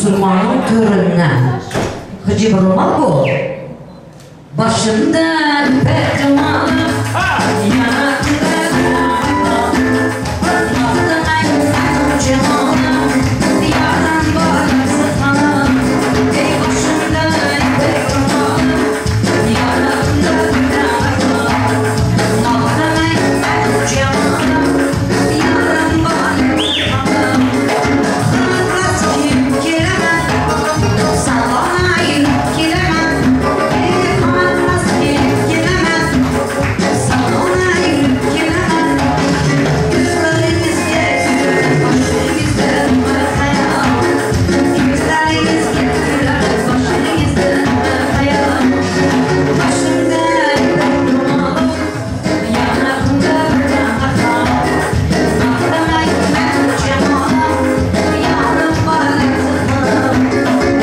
Musulmanyň töründen. Hyjy burulmaz bu. Başynda ipek dumanam, ýanakynda dumanam, Magtanaýyn jemalym, ýaran barýarsyz hanam. Eý, başynda ipek dumanam, ýanakynda dumanam, Magtanaýyn jemalym, ýaran barýarsyz hanam. Hyrat kim kelemen, Sallanayım kelemen, Ey hatras kim kelemen, Sallanayım kelemen. Gözlerimizde güler, başımızda hayal. Gözlerimizde güler, başımızda hayal. Başımda ipek dumanım, yanağımda bir Maqtanayım cemalım, yarım var yazıkım.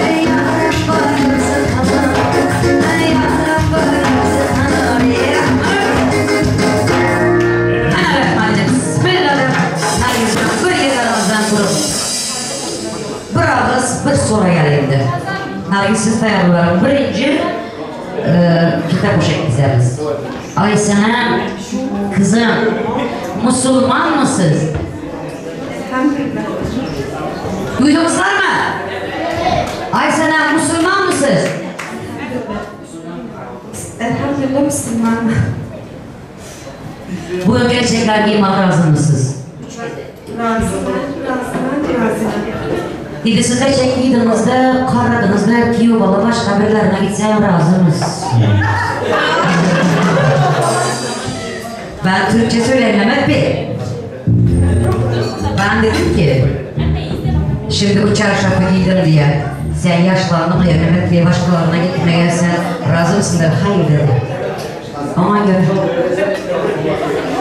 Ey yarım var yazıkım, ey yarım var yazıkım. Ana Rahmanirrahim. Bismillahirrahmanirrahim. Bir yerlerimizden turup. Bir ağız bir soru geldi. Nargiz siz tayyorlaring. Birinci kitap qo'shak dizamiz. Aysana kızım, Musulman mısınız? Elhamdülillah. Duydunuzlar mı? Aysana Musulman mısınız? Elhamdülillah Müslüman. Bugün gerçekten iman razı mısınız? Razıyım, razıyım, razıyım. Dedi siz gerçek giydinizde, qaradınızda, kiyo bala başka birilerine gitsem razı mısınız? Ben Türkçe söyleyeyim Mehmet Bey. Ben dedim ki, şimdi bu çarşafı giydim diye, sen yaşlandın ya Mehmet Bey başkalarına gitmeye sen razı mısın dedi. Hayır dedi. Aman gör.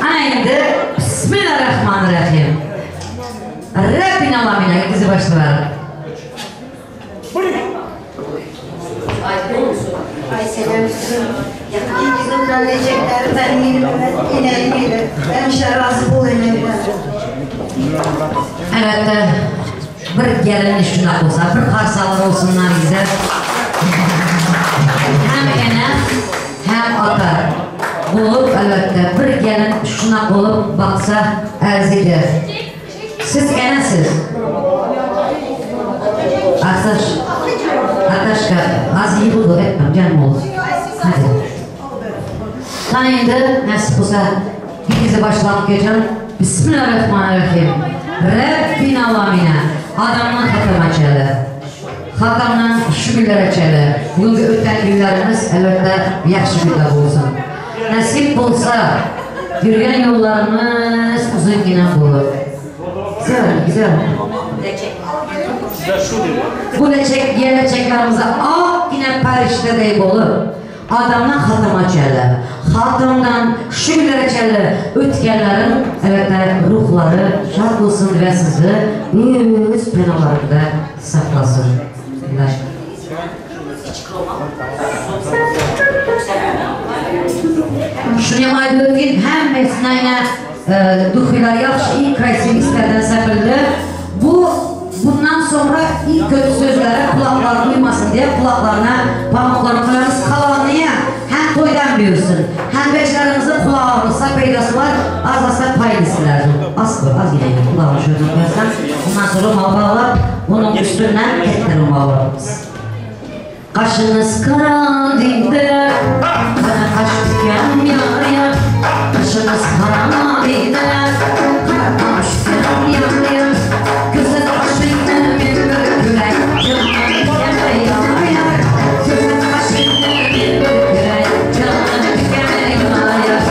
Ana endi Bismillahirrahmanirrahim. Rabbin alamina bizi başlar. Ay selam Kızımdan diyecekler, ben yine yine. Ben işte razı ol enemden. Elbette bir gelin şuna olsa, bir karsalar olsunlar bize. Hem ene hem ata bulup elbette bir gelin şuna olup baksa erzidir. Siz enesiz. Ataş, Ataşka, az iyi buldu etmem canım olsun. Hadi. Tan endi nasip olsa bizi başlayıp geçelim. Bismillahirrahmanirrahim. Rabbin alamina. Adamdan xatam açalı. Xatamdan şu günler açalı. Bugünkü öten günlerimiz elbette yaxşı günler olsun. Nasip olsa yürüyen yollarımız uzun yine olur. Güzel, güzel. Bu leçek, yerleçeklerimize ak yine perişte deyip olur. Adamdan xatam açalı. Xatamdan şu günler açalı. Ötkenlerin elbette ruhları şad olsun ve sizi öz penalarında saklasın. İlahi. Şunu ham aytib o'tgin, hammasini aynan duxiylar yaxshi, eng красивый islardan sepildi. Bu bundan sonra ilk kötü sözlere kulaklar duymasın diye kulaklarına pamuklarını koyarız. Kalanını hem toydan büyürsün, hem beşlerimizin kulağı ağrısa peydası var, az asla paylaşsınlar. Az koy, az yine kulağını şöyle koyarsan, ondan sonra bağlar, bunun üstünden tekrar bağlarız. Kaşınız kara dide, bana kaş tüken yar yar. Kaşınız kara dide, kara kaş tüken yar yar. Göze taşını bir böbrek, canım tükene yar yar. Göze taşını bir böbrek, canım tükene yar yar.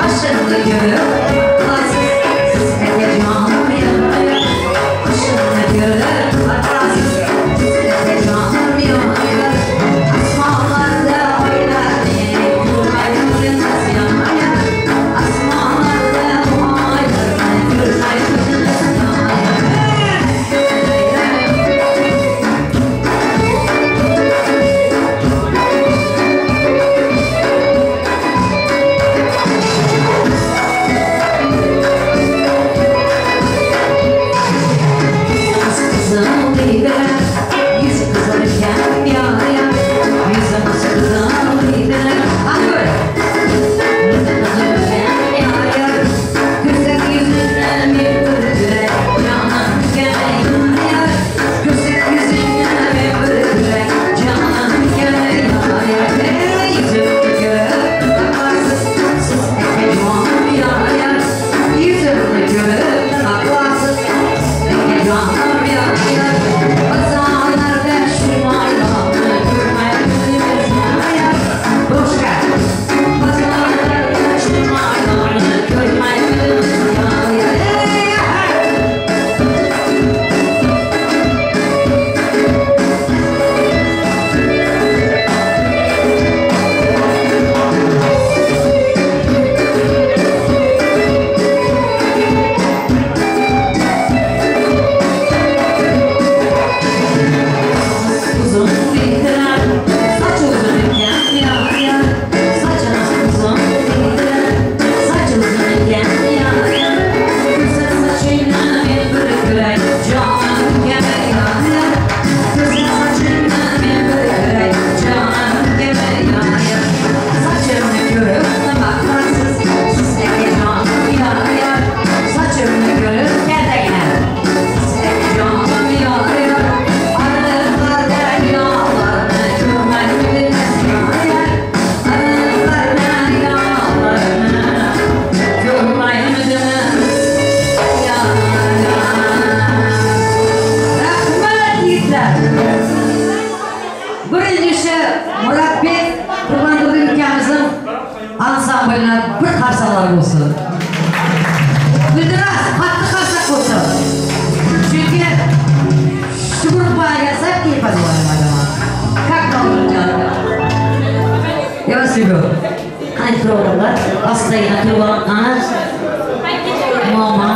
Kaşını görüp aziz, eke canım yar yar. Kaşını görüp aziz, eke canım yar yar. Asmalarda oynar beni, kurmayın yar yar. Asmalarda oynar beni. bilen bir karsaklar bolsun. Güldiraz, katty karsak bolsun. Çünki şu gruppa gelsek keyif alyp adama. Как canım. Я вас люблю. Qani turib Astagina turib ana. Mama.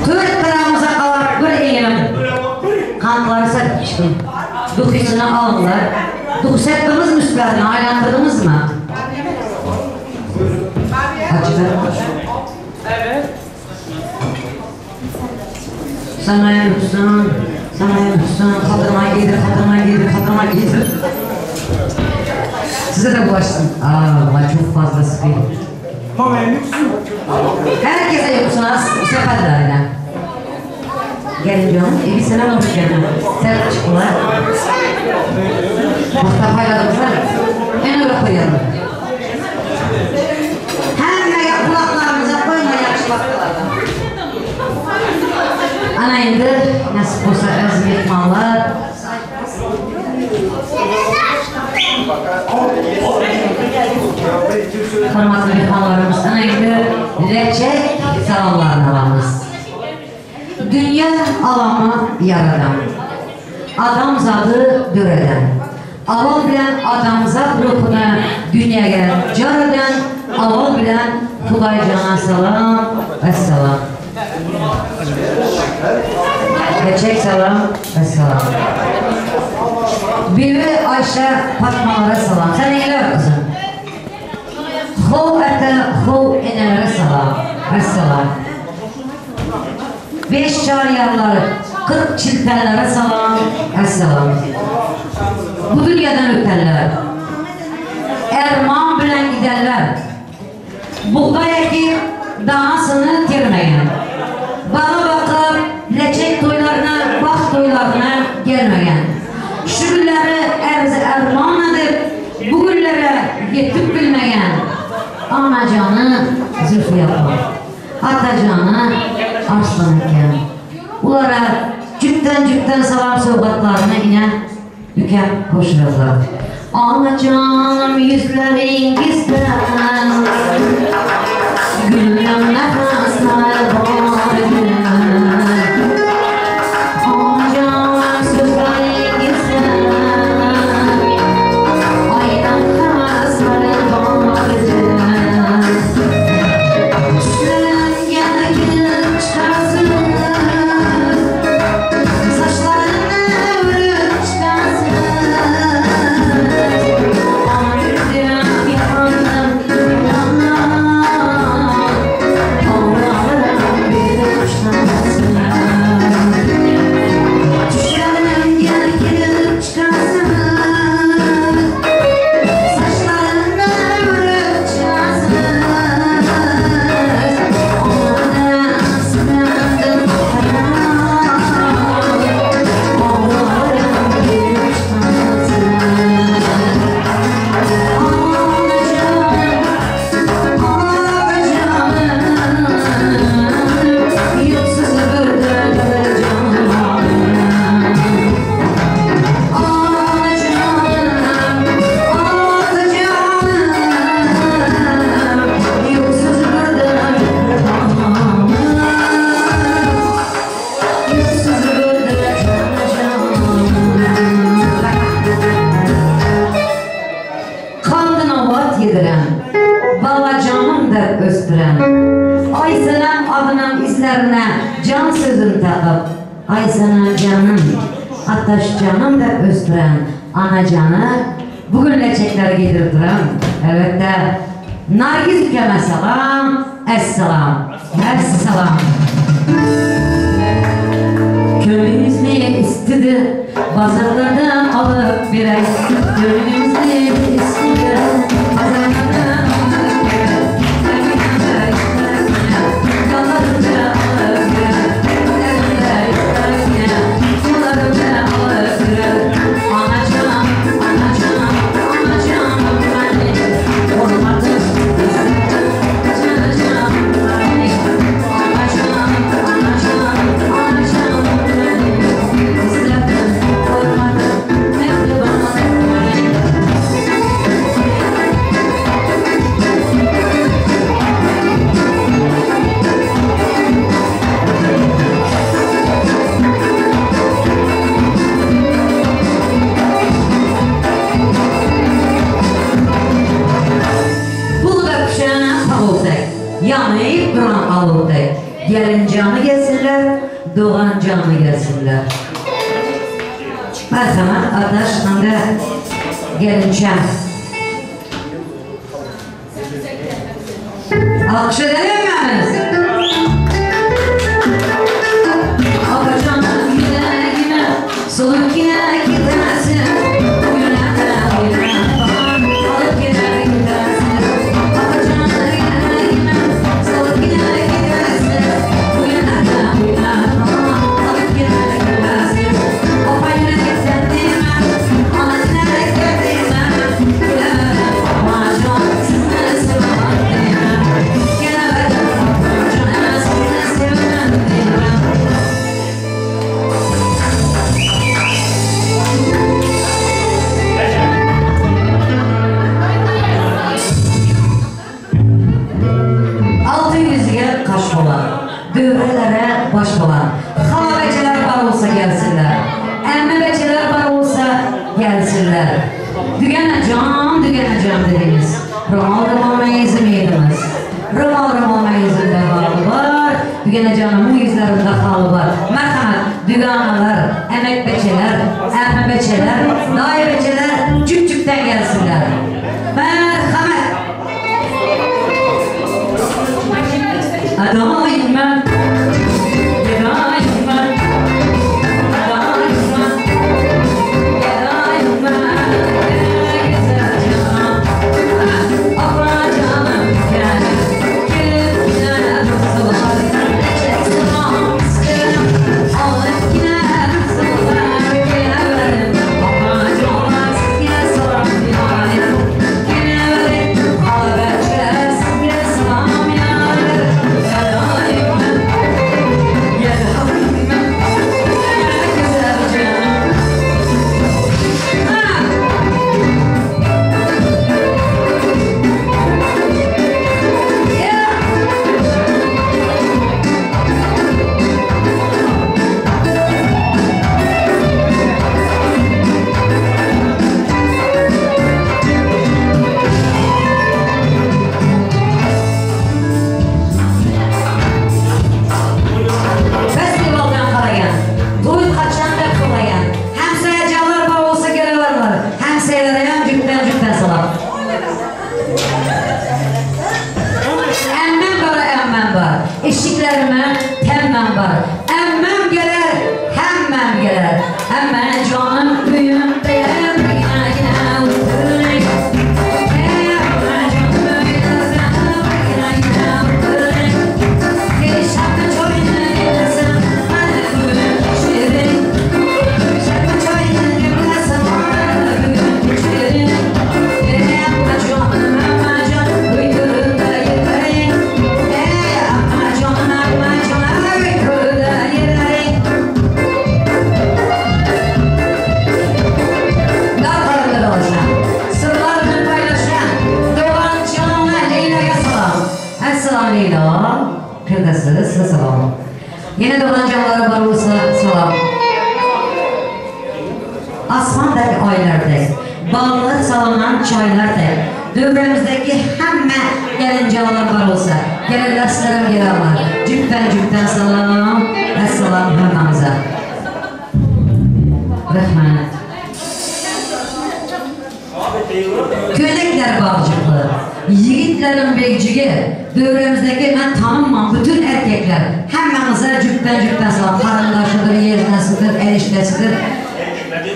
To'rt tarafımıza qarab bir eginim. Qantlari sepmiştim. Duxisini aldılar. Duh septiniz mi üstlerini? Aylandırdınız mı? Hacı Evet. Sana yapsın, sana yapsın, hatırıma gelir, hatırıma gelir, hatırıma gelir. Size de bulaşsın. Aa, bunlar çok fazla sıkıyor. Herkese yoksunuz, bu sefer de öyle. Gelin canım, bir selam hoş geldin. Sen çıktılar. Muhtar payladığımızda en öyle koyalım. Hemme kulaklarımıza koyma yaxşı baktılar. Ana indi nasip olsa əziz mehmanlar. Hörmətli mehmanlarımız, ana indi ləçək salamlarını alamız. Dünya alamı yaradan, adamzadı dörədən, aval bilən adamzad ruhunu dünyaya car edən, aval bilən Xudaycana salam və salam. Ləçək salam və salam. Bibi Ayşə Fatmalara salam. Sən neylər qızım? Xov ətə, xov enələrə salam. Və salam. Beş çaryarları, 40 çiltənlərə salam, əssalam. Bu dünyadan ötənlər, ərman bilən gidənlər, buğday əkib danasını terməyən, bağa baxıb ləçək toylarına, baxt toylarına gəlməyən, şu günləri ərz ərman edib, bu günlərə yetib bilməyən, anacanı Zülfiyə apa, atacanı Arslan əkən. Onlara cüpdən salam sovqatlarını inə ükəm qoşururlar. Anacanım yüzləringizdən gülüm nəfəslər var gülüm. Anacanım sözləringizdən aydan həvəslər var gülüm. Düşlərim gəlgin çıxarsın, saçlarını örüb çıxarsın. Ayrıldım, yandım, Avralarım bir uçtasın. Düşlerim gəlgin çıxarsın, saçlarını örüb çıxarsın. Kandınovat yediren, balacanım da östüren, Aysenem adının izlerine can sözün takıp, Aysena canım, ataş canım da östüren anacanı bugün ləçəkləri giydirdirəm. Əlbəttə, Nargiz ükəmə salam, əssalam, əssalam. Könlümüz ne istedi, bazarlardan alıp verək. Könlümüz ne istedi, bazarlardan alıp verək. Yollarımda alıp verək. Yollarımda alıp verək. Anacan, anacan, anacanım benim. Olmadı, anacan, benim. Anacan, anacan, anacanım benim. İstedim, olmadı. Gelinjany gelsinler, doganjany gelsinler. Merhamet adaş hem-de gelinçem. Alkış edelim mi? Abacanım güne güne, solup güne gidersin. Güne güne, alıp güne gidersin. Abacanım güne güne, solup güne gidersin. Güne güne, alıp güne gidersin. Opa yürek sen deme, ana yürek deme. Güne abacan, sizi seven deme. Gene abacan, sizi seven deme. Altın yüzüge kaş bolan, dövrelere baş bolan, hala beceler var olsa gelsinler, emme beceler var olsa gelsinler. Dügene can, dügene can dediniz. Romal romal meyizim yediniz. Romal romal meyizimde halı var, dügene canımın yüzlerinde halı var. Merhamet, düganalar, emek beceler, emme beceler, dayı beceler, cüp cüpten gelsinler. Merhamet. Adayım ben, gedayım ben, adayım ben, gedayım ben, güzel can. Abacanım gel, gelip gel, sular, çeksin alıp gider, sular, gelelim. Abacanım gel, salam yarim, gelelim, haberçes, gel, salam yarim. Gedayım ben, gedayım ben, güzel can. Ha! Yeah! Festivaldan qaragan, to'y qachon deb qilmagan. Hamsayajonlar bor bo'lsa kelaverlar. Hamsayalarga ham jupdan jupdan salom. Emmem var, emmem var. Eşiklerime temmem var. Emmem gelir, hemmem gelir. Emme canım büyüm deyem, yine yine öpürüm. Emme canım büyüm yine yine öpürüm. Şarkı çoyunu gelsem, ben bugün şirin. Şarkı çoyunu gelsem, ben bugün şirin. Emme canım, emme canım, uykunda yeterim. Emme canım, emme canım, uykunda yeterim. Dağlarında dolaşan, sırlarını paylaşan, Doğan Canan'a Leyla'ya salam. Əssalam Leyla, Firdəsi, sizə salam. Yenə Doğan canlara var olsa salam. Asman dək, aylar dək, ballı salınan çaylar dək, dövrəmizdəki həmmə gəlin canlar var olsa, gələnlər sizlərə gələrlər. Cübdən cübdən salam, əssalam həmməmizə. Rəhmət. Köynəklər bağcıqlı, yiğitlərin beyciği, dövrəmizdəki mən tanınmam bütün erkekler, həmməmizə cübdən cübdən salam, qarındaşıdır, yeznəsidir, eniştəsidir.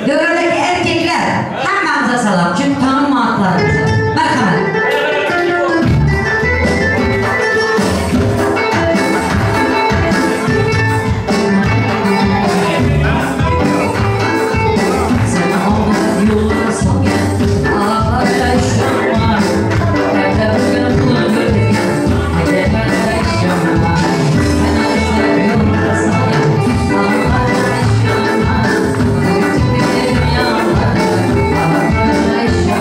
Dövrədəki erkekler, həmməmizə salam, çünki tanınma adlarımızı. Mərhəmət. Sen olmaz yoluna sal gel, ağlar yaşama. Evde bugün bunu gel, haydi ben yaşama. Sen olmaz yoluna sal gel, ağlar yaşama. Bütün dünyalar, ağlar yaşama.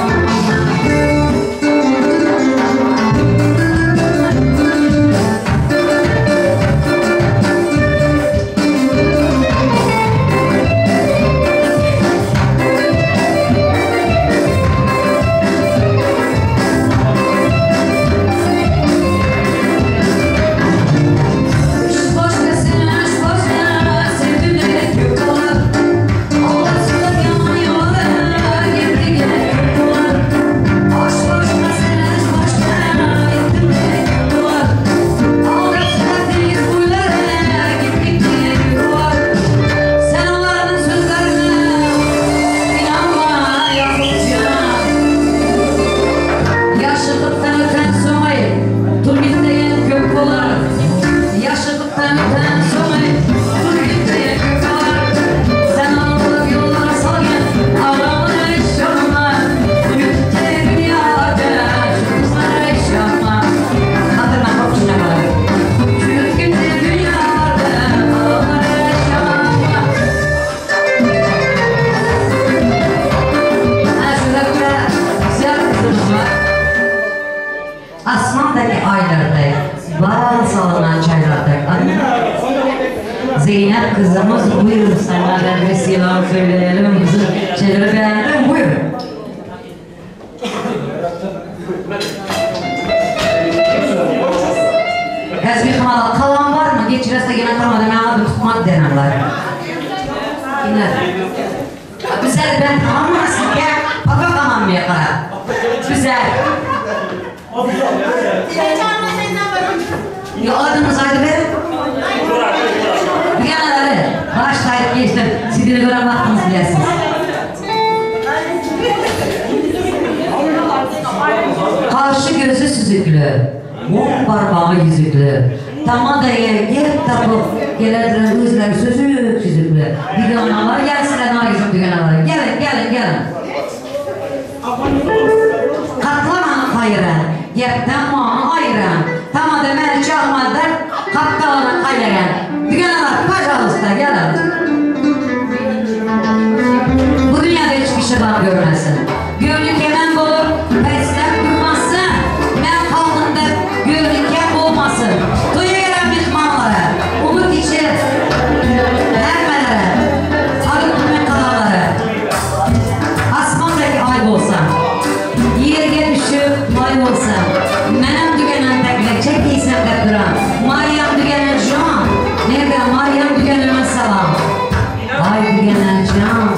Zeynep kızımız buyur sana da bir selam söyleyelim. Bizim şeyleri beğendin buyur. Həzmi Kamala kalan var mı? Geçirese yine kalmadı. Ben adım tutmak denemler. Kimler? Güzel ben tamam mı? Gel. Papa tamam mı yakala? Güzel. Ya adınız haydi be. Dünyaları başlayıp geçtim. Sidini gören baktınız bilesiniz. Karşı gözü süzüklü, on parmağı yüzüklü. Tamadaya yer tapıp gelerdiler özleri süzük süzüklü. Düganalar gelsinler Nargizim düganalar. Gelin gelin gelin. Katlamanı kayıran, yepten mağını ayıran. Tamada məni çağmadılar, kaptalını kayıran. Düganalar, пожалуйста, gelin. Bu dünyada hiçbir şey bana görmesin. Gönlü kemen olur, pesler durmasın. Ben kaldığımda gönlü kem olmasın. Toya gelen mihmanlara, ulu kişi hermelere, arı kalalara. Asmandaki ay olsam, yerge düşüp may olsam, menem dügenen tekle çekiysem de duran, Maryam dügenen can, nerede Maryam dügeneme salam. Ay dügenen can,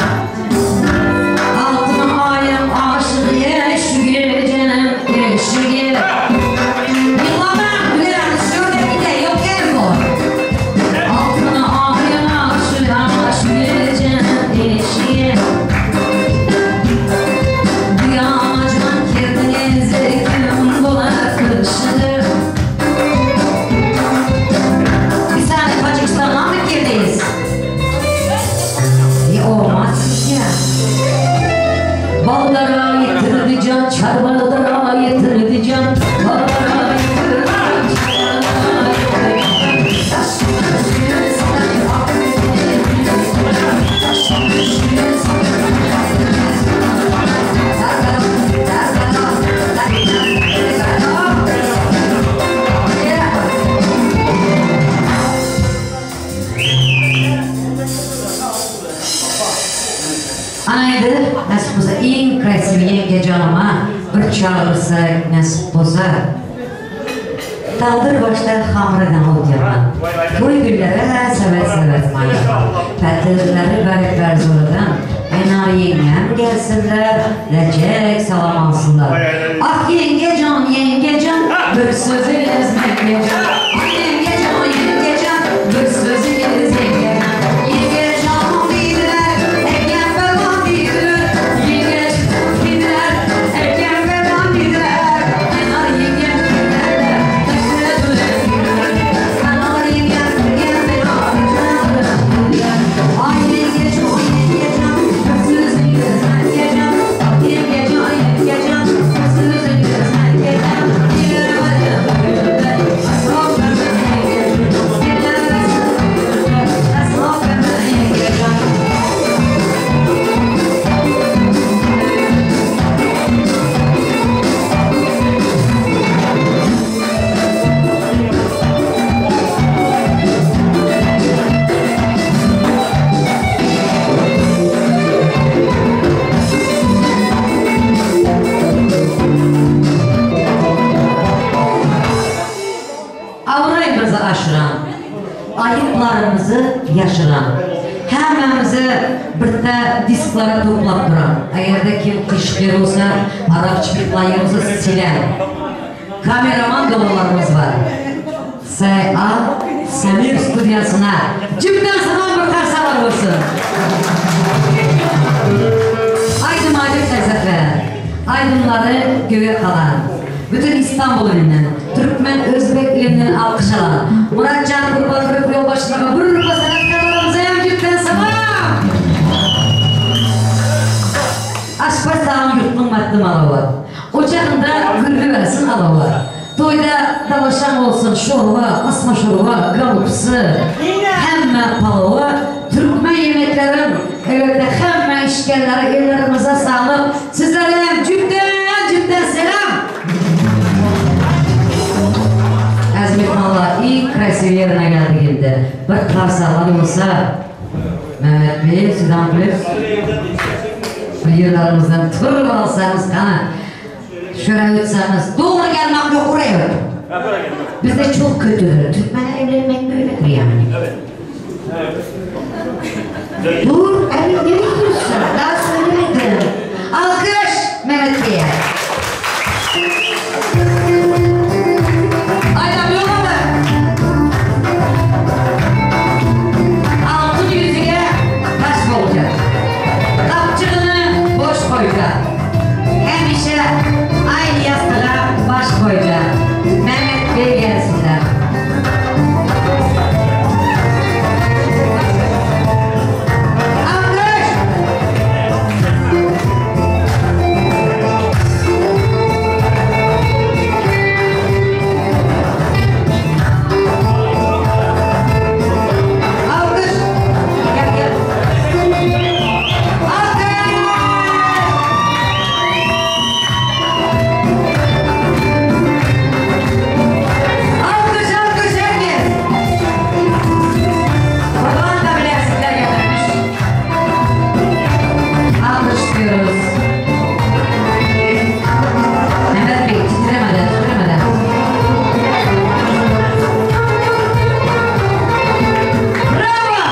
altın ayım aşığı şu gecenin eşiği. Yıllamam dügenen şöyle bir de yok el bu. Altın ayım aşığı şu gecenin eşiği. Dünyacıdan kendinizi kim bular kışıdır. Bir saniye Tacikistan'dan mı girdeyiz? E olmaz ki. Ballara yetirdi can, çarbalara yetirdi can. Ballara yetirdi can, çarbalara Anaydı, nasip olsa en krasiv yenge canıma bir çağırsa, nasip olsa. Tandır başta hamırdan ot yapan. Toy günlere sevet sevet manyakan. Fətirləri bərk bərzoladan. Enar yengem gelsinler, lecek salam alsınlar. Ah yenge can, yenge can, bir sözü yenge can. Ah yenge can, yenge can, bir sözü yenge can. Yenge can dediler, eken falan dediler. Yenge can dediler, eken falan dediler. Enar yengem dediler, Enar yengem dediler, Ay yenge can, yenge can, bir sözü yenge can. Yenge can, yenge can, bir sözü yenge can. Avrayımızı aşıran, ayıplarımızı yaşıran, hemmemizi birde disklara toplap duran, eğer de kim kışkır olsa, Arap çıkıklayı olsa silen, kameraman dolularımız var. S.A. Semir stüdyasına cümle sana bir karsalar olsun. Aydın aydın lezzetler, aydınları göğe kalan, bütün İstanbul ilinden, Türkmen, Özbek ilinden alkış alan, Muratcan Kurban yolbaşına bir rupa sanatkarlarımıza hem cümle selam. Aşpaz sağım yurtun maddi malı var. Ocağında gürlü versin alı var. Toyda dalaşan olsun şorba, asma şorba, galupsı, hemme palavı, Türkmen yemeklerin, evet hemme işkenleri ellerimize sağlık. Sizlere hem cümle cümle selam. Əziz mehmanlar, ilk krasiv yerine geldik indi. elbetde. Bir karsalar bolsa Mehmet Bey sizden bilip bir yerlerimizden turup alsanız kana şöyle ötseniz doğru gelmek yok oraya öt. Bizde çok kötüdür. Türkmen'e evlenmek böyledir yani. Evet. Dur, evet nereye gidiyorsun? Daha söylemedim. Alkış Mehmet Bey'e. Aynen yok ama. Altın yüzüğe taş olacak. Kapçığını boş koyacak. Hemişe aynı yastığa baş koyacak. Mehmet Bey gelsinler. Alkış! Alkış! Gel gel. Alkış! Alkış alkış herkes. Baban da bilezikler getirmiş. Alkışlıyoruz. Mehmet Bey titremeden titremeden. Bravo!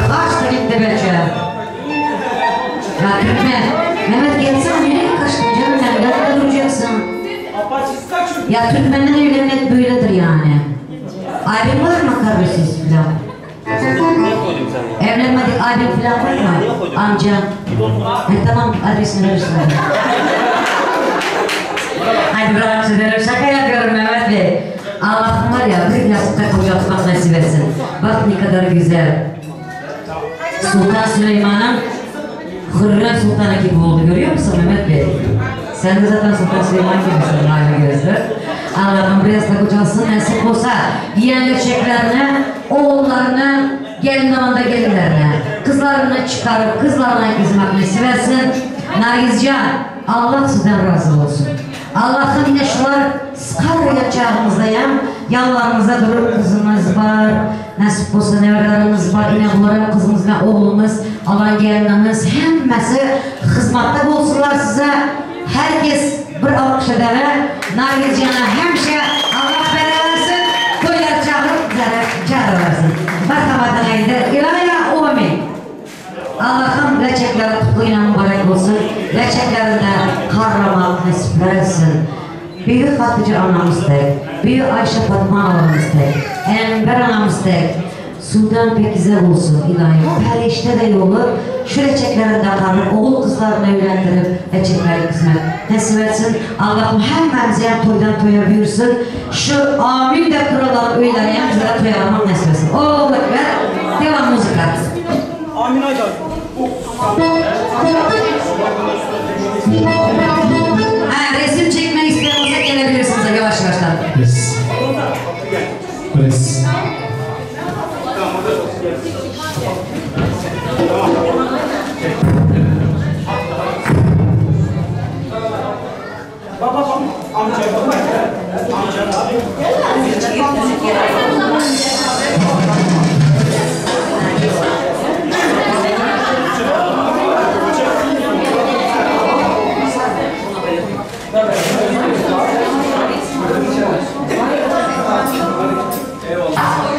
Kaçtı gitti bence. Ya Türkmen, Mehmet gelsene nereye kaçtın canım sen? Yanında duracaksın. Ya Türkmen'den evlenmek böyledir yani. Abim var mı kardeşiniz filan? Ne koydum sen ya? Evlenmedik abim filan var mı? Amca. E, tamam adresini verirsin. Hadi bırak size şaka yapıyorum Mehmet Bey. Allah'ım var ya bir yastıkta kocatmak nasip etsin. Bak ne kadar güzel. Sultan Süleyman'ın Hürrem Sultanı gibi oldu görüyor musun Mehmet Bey? Sen de zaten Sultan Süleyman gibisin mavi gözlü. Allah'ım biraz da kocasın nasip olsa yiyen çiçeklerini, oğullarını, gelin zamanda gelinlerine, kızlarını çıkarıp kızlarına gizmek nasip etsin. Nargizcan, Allah sizden razı olsun. Allah'ın yine şular sıkar yatacağımızdayam, yanlarımızda durur kızımız var, nasip olsa nevelerimiz var, yine bunlara kızımız ve oğlumuz, alan gelinimiz, hemmesi hizmette olsunlar size. Herkes bir alkış eder. Nargizcan'a hemşe Allah bela versin, toylar çağırıp bizlere çağırıversin. Merhabadan ayda, ilaya amin. Allah'ın reçekleri kutluyla mübarek olsun. Reçeklerinde kahraman nasipler etsin. Büyük Hatice anamız tek, Büyük Ayşe Fatma anamız tek, Enver anamız tek, Sultan Pekize olsun ilahi. Perişte de yolu şu reçeklerinde karnı oğul kızlarını evlendirip reçekleri kısmet nasip etsin. Allah'ım hemmemizi hem toydan toya buyursun. Şu amin de kurulan öyleri hem bizlere toy almak nasip etsin. Allahu Ekber. Devam müzika. Amin Aydar. Ha, resim çekmek isteyen olsa gelebilirsiniz yavaş yavaştan. Res. Res. Eyvallah.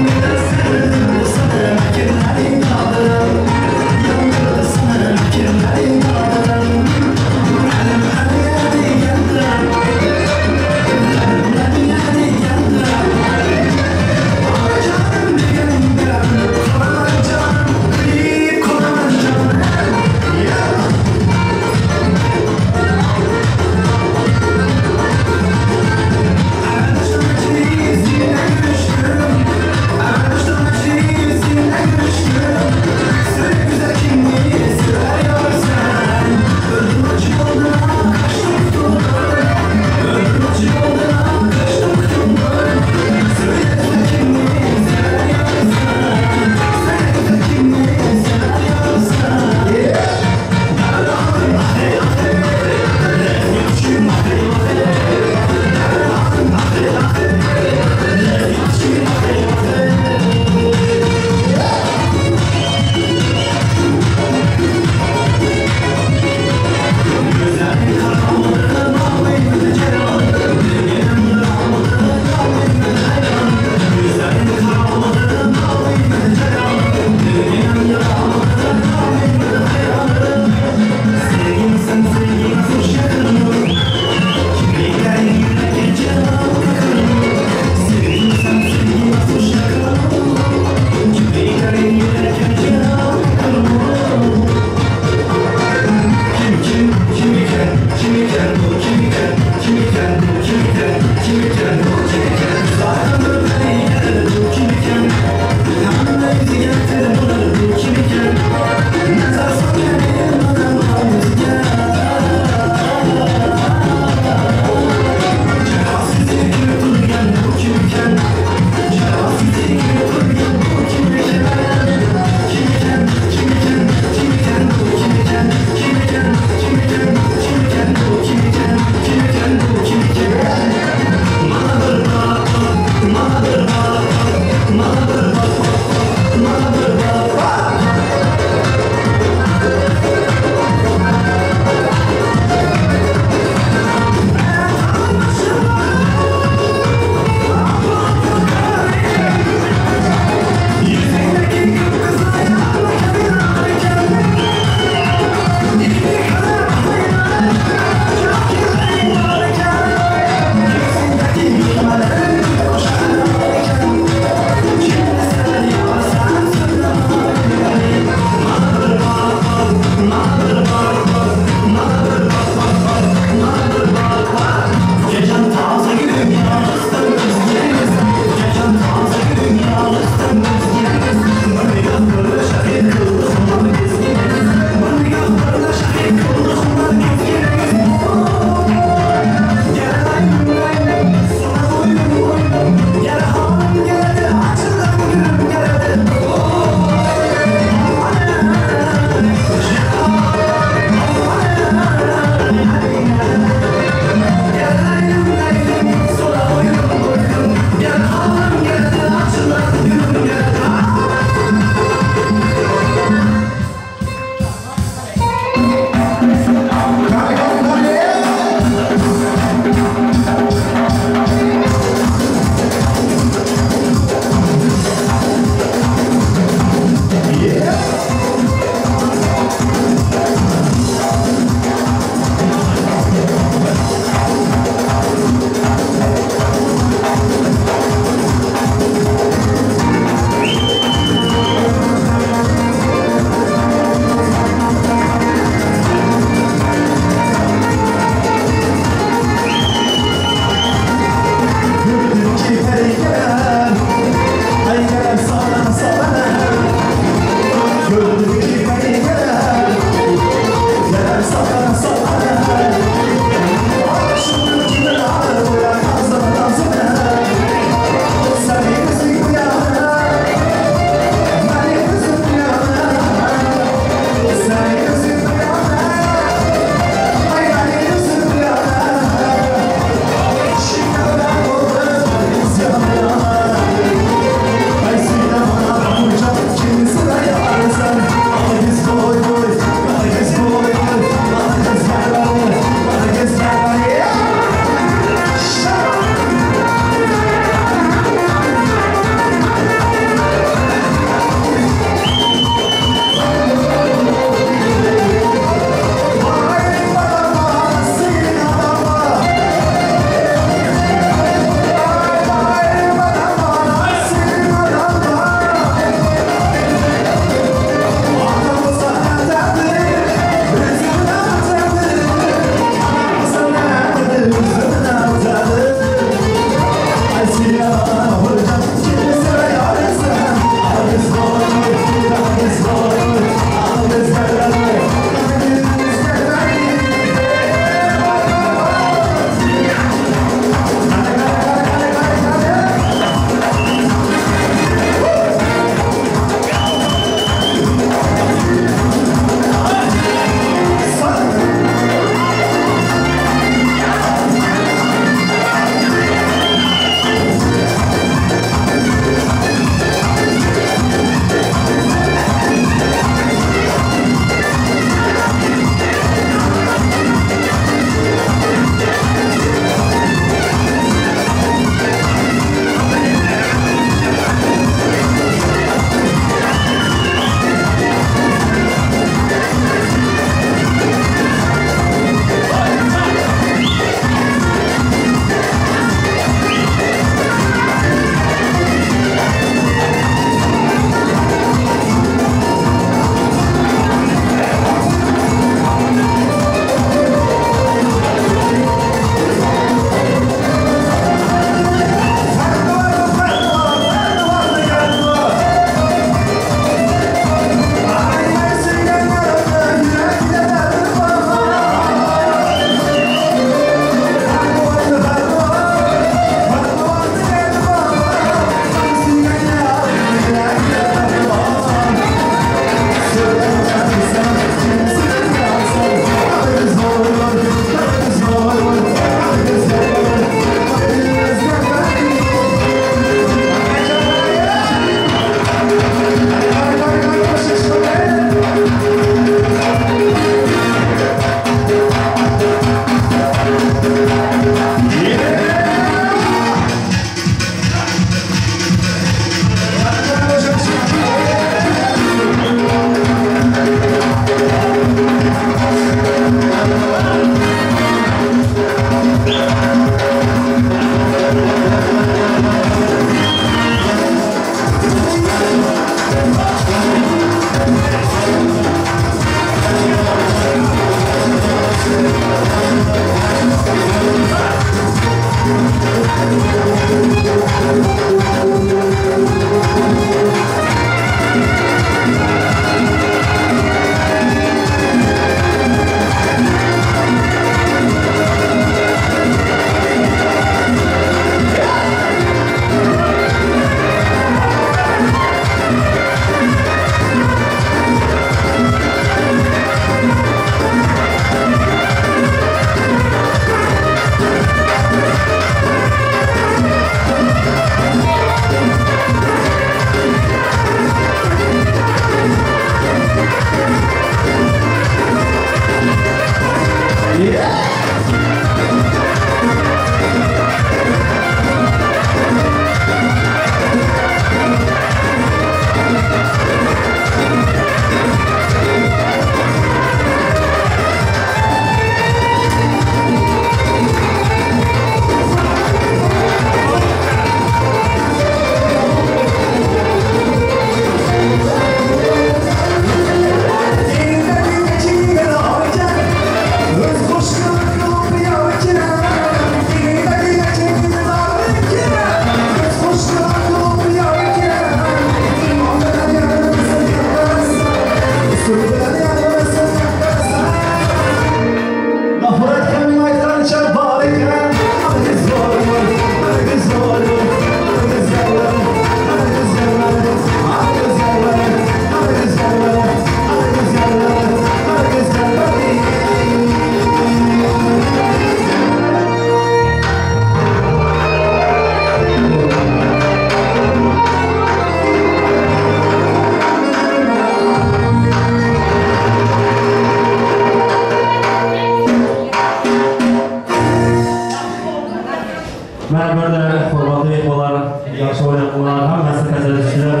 Yaxşı oynatdılar. Hammasi kasalliklar.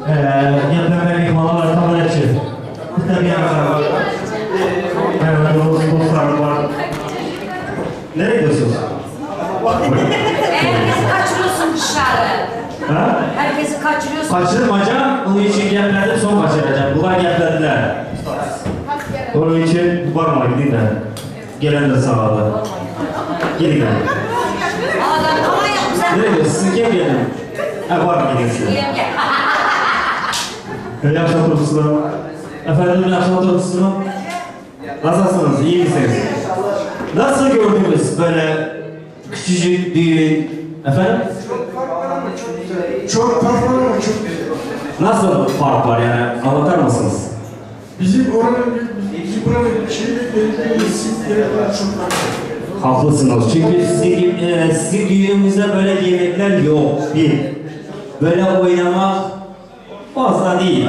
Gaplarga mehmonlar kameracı. Bitta bir yana var. Evet, dost, dostlar var. Nereye gidiyorsunuz? Herkesi kaçırıyorsun dışarı. Ha? Herkesi kaçırıyorsun. Kaçırmayacağım. Onun için gaplardım, son kaçıracağım. Bunlar gapladilar. Onun için varma gidin de. Gelen de sağ olun. Gidin de. Adam ama yapmışlar. Nereye gidiyorsunuz? Sizin kim geldi? Ha, var mı gidin size? İyi akşamlar olsun. Efendim iyi akşamlar olsun. Nasılsınız? İyi misiniz? Nasıl gördünüz böyle küçücük düğün? Efendim? Çok fark var ama çok güzel. Nasıl fark var yani? Anlatır mısınız? Bizim oranın, bizim buranın şeyle belediyesi çok farklı. Haklısınız. Çünkü sizin, gibi- e, sizin düğünümüzde böyle yemekler yok. Bir. Böyle oynamak fazla değil.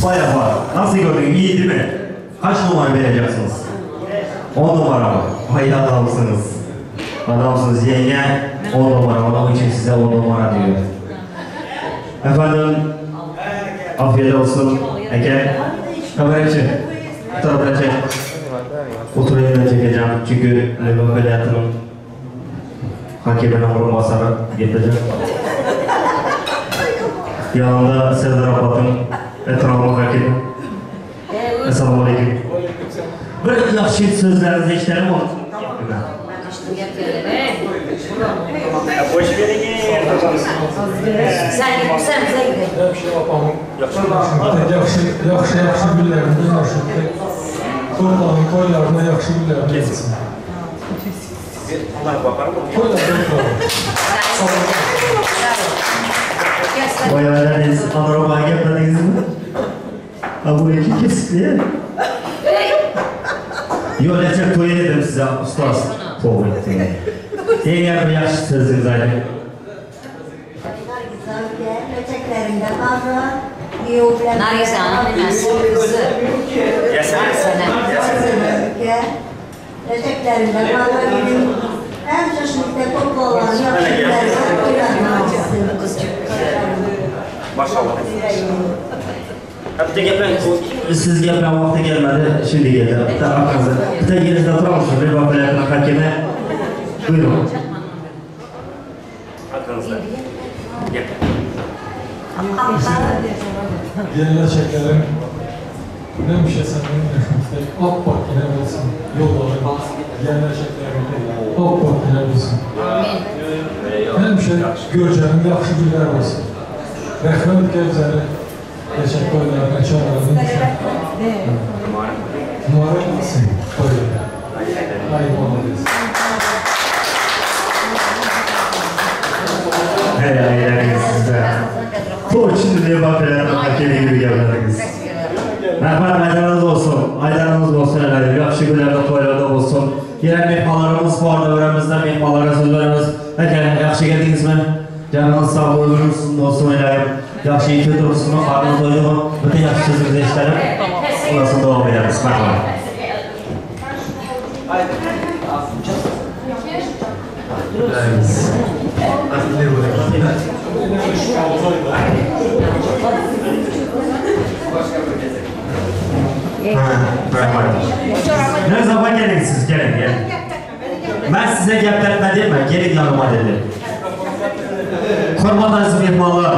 Baya var. Nasıl gördün? İyi değil mi? Kaç numara vereceksiniz? 10 numara mı? Hay adamsınız. Adamsınız yenge. 10 numara. Onun için size 10 numara diyor. Efendim, afiyet olsun. Eke, kameracı. Bu tarafa çek. Oturayım da çekeceğim. Çünkü Lego Veliaht'ın hakemine orunbasarı getireceğim. Yanında Serdar Apat'ın etrafı hakemi. Esselamu Aleyküm. Bir yaxşı sözlerinizi eşitelim mi? Boş verin. Sen git, sen bize gidelim. Yaxşı, yaxşı, yaxşı günlərində yaxşı. Torpağın toylarına yaxşı günlərində olsun. Toylarda oturalım. Vay aileniz, Avrupa gapladingiz mi? Ha bu iki kesikli. Yo'q, necha to'y dedim size ustoz. To'g'ri aytdingiz. Eng bir yaxshi so'zingiz ayting. Leçeklerinde var. Yiyoblar. Nargiz Hanım bilmez, kızı. Sene. Leçeklerinde var. Benim hem çeşitli toplu olan yakışıklar Kız çok güzel. Maşallah. Bitta gaplang. Siz gaplan vaqti kelmadi, şimdi geldi. Bitta arkanızda. Bitta yerinizde oturar mısınız? Reba Vilayetining hakemi. Buyurun. Arkanızda. Gap. Yeniləcəklərin həmişə sənin yaşımızda appaq yenə olsun. Yolların yeniləcəklərin appaq yenə olsun. Həmişə görcənin yaxşı günlər olsun. Rəhmət Gəbzəli geçək toylarına çağırın. Mübarək olsun toyları. Ay olsun. Hey aileniz sizde. Bu şimdi Reba Vilayetining hakemi gibi gapladingiz. Rahmat aydanınız olsun. Aydanınız olsun efendim. Yaxşı günlerde toylarda olsun. Yine mehmanlarımız var davremizde mehmanlara söz veririz. Eke yaxşı geldiniz mi? Canınız sağ olun, ömrünüz olsun ilayim. Yaxşı iyi kötü olsun, karnınız doydu mu? Bütün yaxşı sözümüzü eşitelim. Ondan sonra devam ederiz. Merhaba. Ne zaman gelin siz gelin gelin. Ben size gaplatma mi? Gelin yanıma dedim. Hurmatli aziz mehmonlar.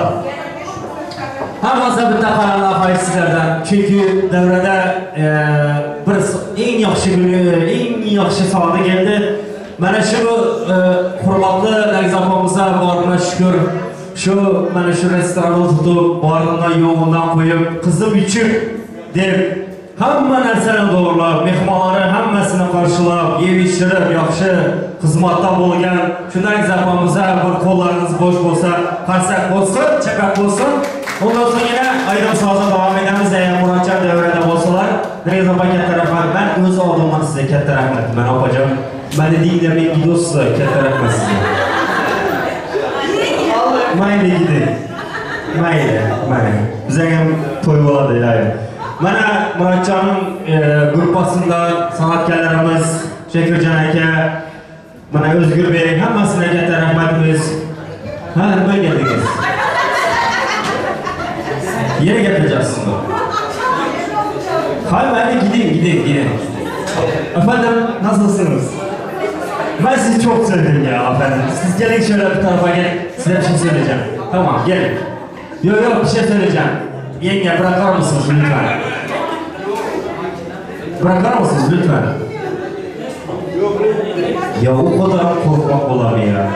Hammasi bitta qarorlar xohish sizlardan. Chunki davrada e, bir eng yaxshi kuni, eng yaxshi soati keldi. Mana shu e, hurmatli Nargiz opamizga borina shukur. Shu mana shu restoranni tutib, borini yo'g'idan qo'yib, qizim uchun deb hamma narsani to'g'irlab, mehmonlarni hammasini qarshilab, yeb ichirib, yaxshi xizmatda bo'lgan shu Nargiz opamizga bir qo'llaringiz bo'sh bo'lsa, qarsak bo'lsin, chapak bo'lsin. Ondan so'ng yana ayrim so'zni davom etamiz. Agar Murodjon davrada bo'lsalar, Nargiz opa katta rahmat. Men o'z oldimdan sizga katta rahmat. Men opajon, meni dinlamay gidiyorsunuz, katta rahmat sizga. Mayli giding. Mayli, mayli. Bizga ham to'y bo'ladi iloyim. Mana Murodjonning e, gruppasida san'atkorlarimiz Shakirjon aka, mana O'zgurbek hammasına katta rahmatimiz. Ha nima geldiňiz? Ýene geplejäksiňmi? Hayır ben de gideyim gideyim gideyim. Efendim nasılsınız? Ben sizi çok sevdim ya efendim. Siz gelin şöyle bir tarafa gelin. Size bir şey söyleyeceğim. Tamam gelin. Yok yok bir şey söyleyeceğim. Yenge bırakır mısınız lütfen? Bırakır mısınız lütfen? Ya o kadar korkmak olar ya.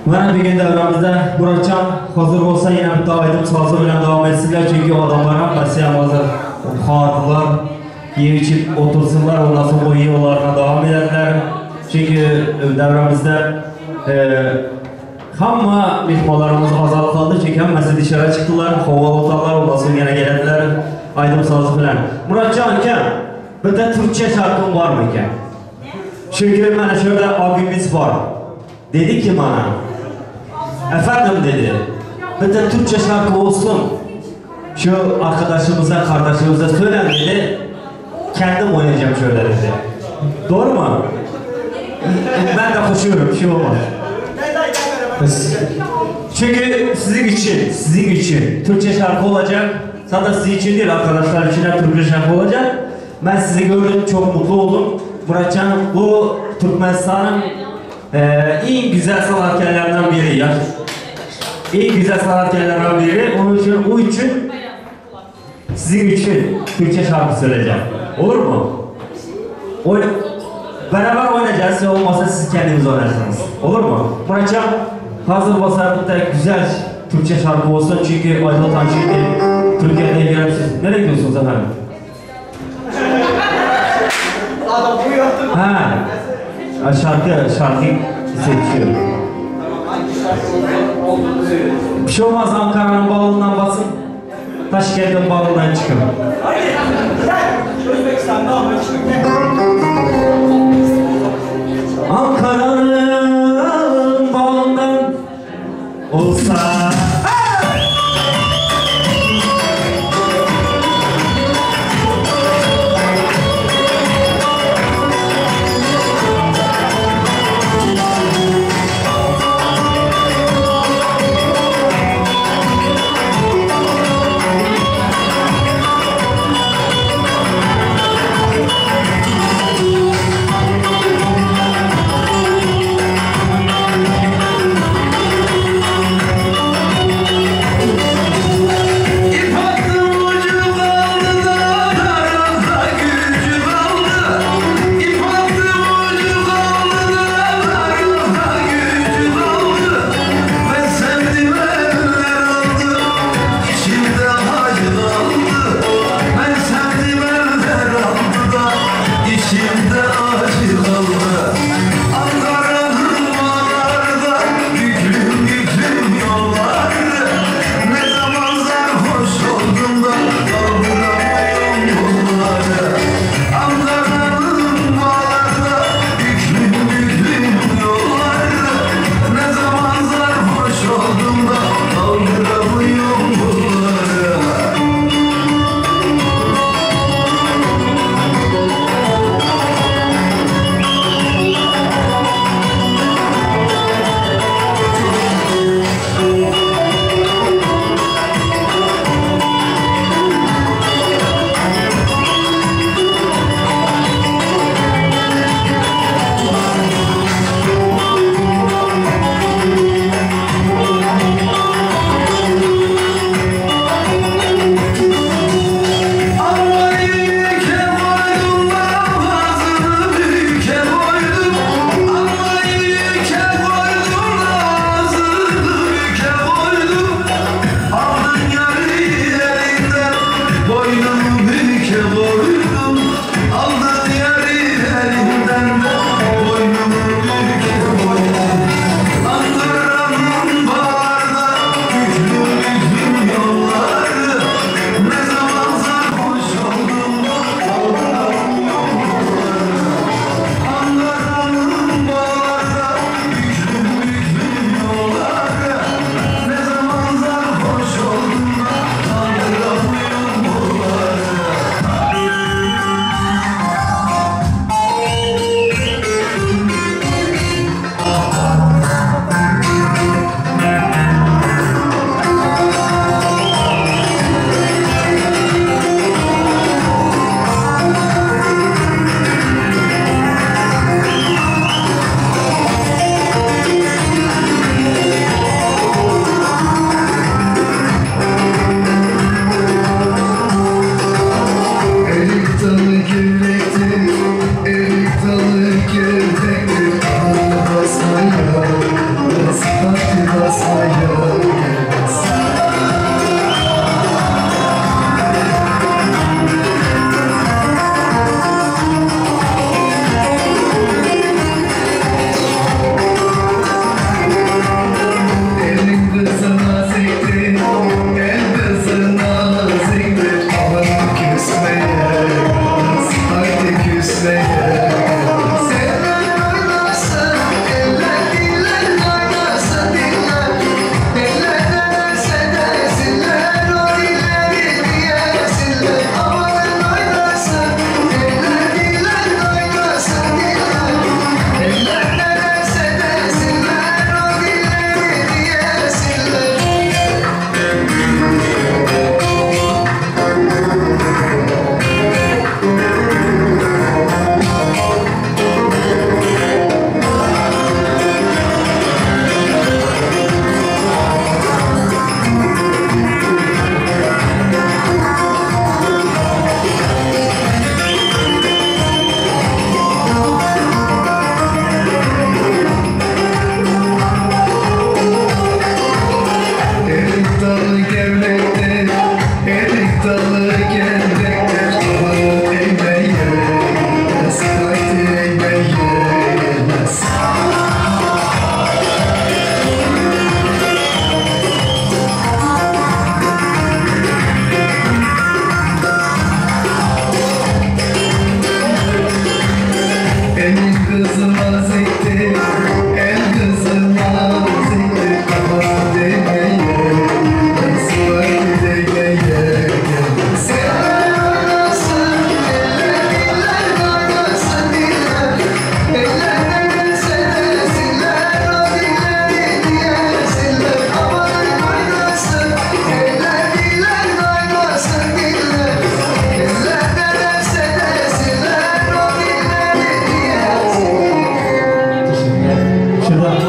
Mana bugun davramizda Muratjon hozir bo'lsa yana bitta aydim sozi bilan davom etsinlar, chunki odamlar hammasi ham hozir xordilar, yeb ichib o'tirsinlar, ondan so'ng o'yin yo'llarini davom etadilar. Chunki davramizda hamma mehmonlarimiz ozod qoldi, chunki hammasi dışarı chiqdilar, havo o'tadilar, ondan so'ng yana keladilar aydim sozi bilan. Muratjon aka, bitta turkcha sharqim bormi ekan? Chunki mana shu yerda abimiz bor. Dedi ki bana, efendim dedi, bitta Türkçe şarkı olsun, şu arkadaşımıza, kardeşimize söylen dedi, kendim oynayacağım şöyle dedi. Doğru mu? Ben de koşuyorum, bir şey olmaz. Çünkü sizin için, sizin için Türkçe şarkı olacak. Sadece sizin için değil, arkadaşlar için de Türkçe şarkı olacak. Ben sizi gördüm, çok mutlu oldum. Muratcan, bu Türkmenistan'ın en güzel sanatkarlarından biri ya. En güzel sanatkarlardan biri. Onun için, o için sizin için Türkçe şarkı söyleyeceğim. Olur mu? Beraber oynayacağız. Olmazsa siz kendiniz oynarsınız. Olur mu? Muratcan, hazır olsa bir de güzel Türkçe şarkı olsun. Çünkü Aydın Tanşı'yı Türkiye'de görürsünüz. Nereye gidiyorsunuz efendim? Ha, şarkı seçiyorum. Bir şey olmaz, Ankara'nın balından basın, Taşkent'in balından çıkın. Haydi, gel! Özbekistan'da Ankara'nın balından olsa...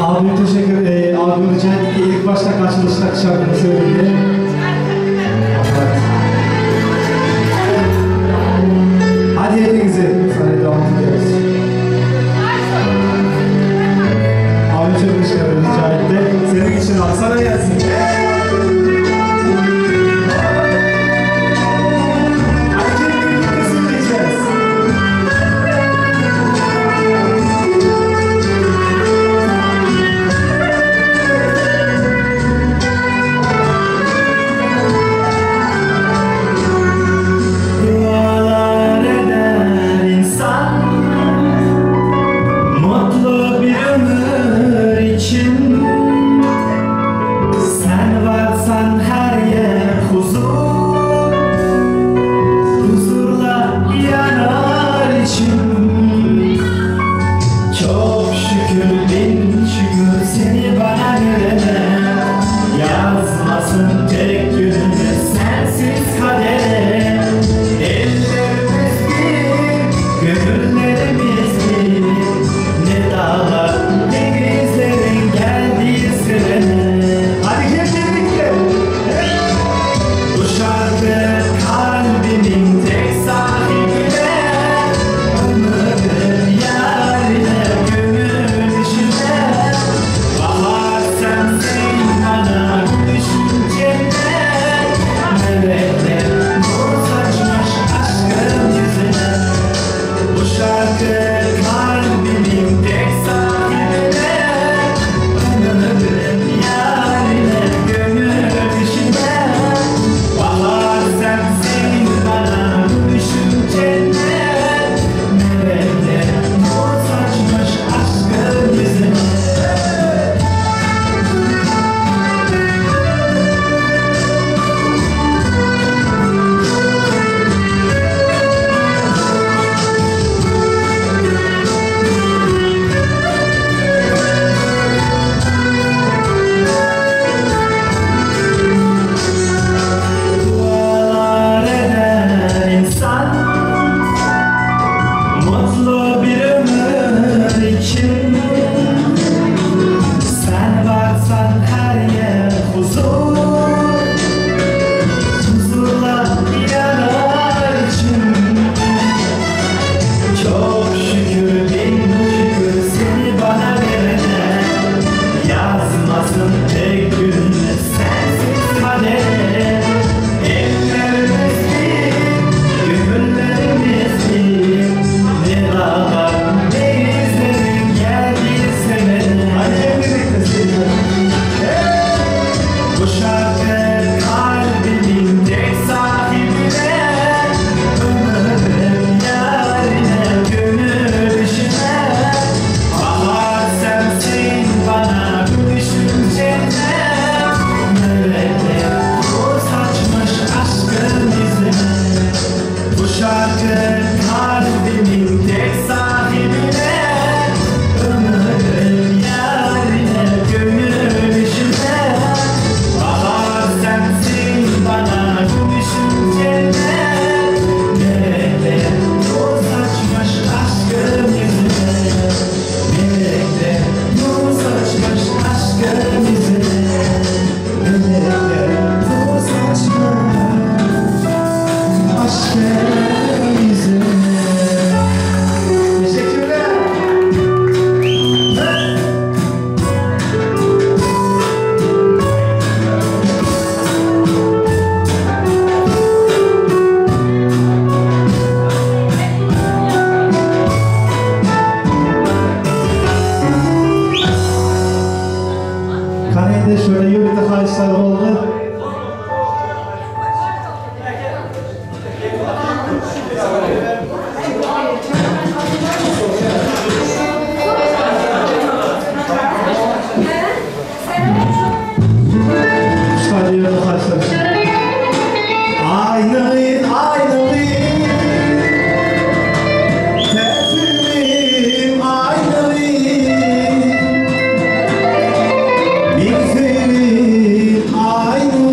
Abim teşekkür, e, abim rica etti ki ilk başta açılışta şarkını söyledi. Evet. Hadi hepinizi sahneye devam ediyoruz. Abi çok teşekkür rica etti. Senin için abi sana gelsin. Hadi birlikte söyleyeceğiz. Dualar eder insan Mutlu bir ömür için. Sen varsan her yer huzur, Huzurla yanar içim. Çok şükür bin şükür seni bana verene, Yazmasın tek günümü sensiz kadere. Ellerimiz bir, gönüllerimiz bir, Ne dağlar denizlerin geldiği sırrını. Hadi gel birlikte. Bu şarkı kalbimin tek sahibine, Ömrümün yarine, gönül işine. Bahar sensin bana, gülüşün cennet, Melekler nur saçmış aşkın yüzüne. Bu şarkı kalbimin tek sahibine, Ömrümün yarine, gönül işine. Bahar sensin bana, gülüşün cennet, Melekler nur saçmış aşkın yüzüne. Dualar eder insan Mutlu bir ömür için. Sen varsan her yer huzur, Huzurla yanar içim. Çok şükür bin şükür seni bana verene, Yazmasın tek gün sensiz kadere. Ellerimiz bir, gönüllerimiz bir, Ne dağlar denizlerin geldiği sevene. Hadi hep birlikte söyleyeceğiz. Bu şarkı kalbimin tek sahibine, Ömrümün yarine, gönül işine. Bahar sensin bana, gülüşün cennet, Melekler nur saçmış aşkın yüzüne. Bu şarkı kalbimin tek sahibine, Ömrümün yarine, gönül işine. Bahar sensin bana, gülüşün cennet, Melekler nur saçmış aşkın yüzüne. Melekler nur saçmış aşkın yüzüne. Melekler nur saçmış aşkın yüzüne. Teşekkürler. Qani endi şöyle ýörite haýyşlar boldy. Şu taýda ýörite haýyşlar. Aynı, aynı Teslim aynı Bir senin aynı.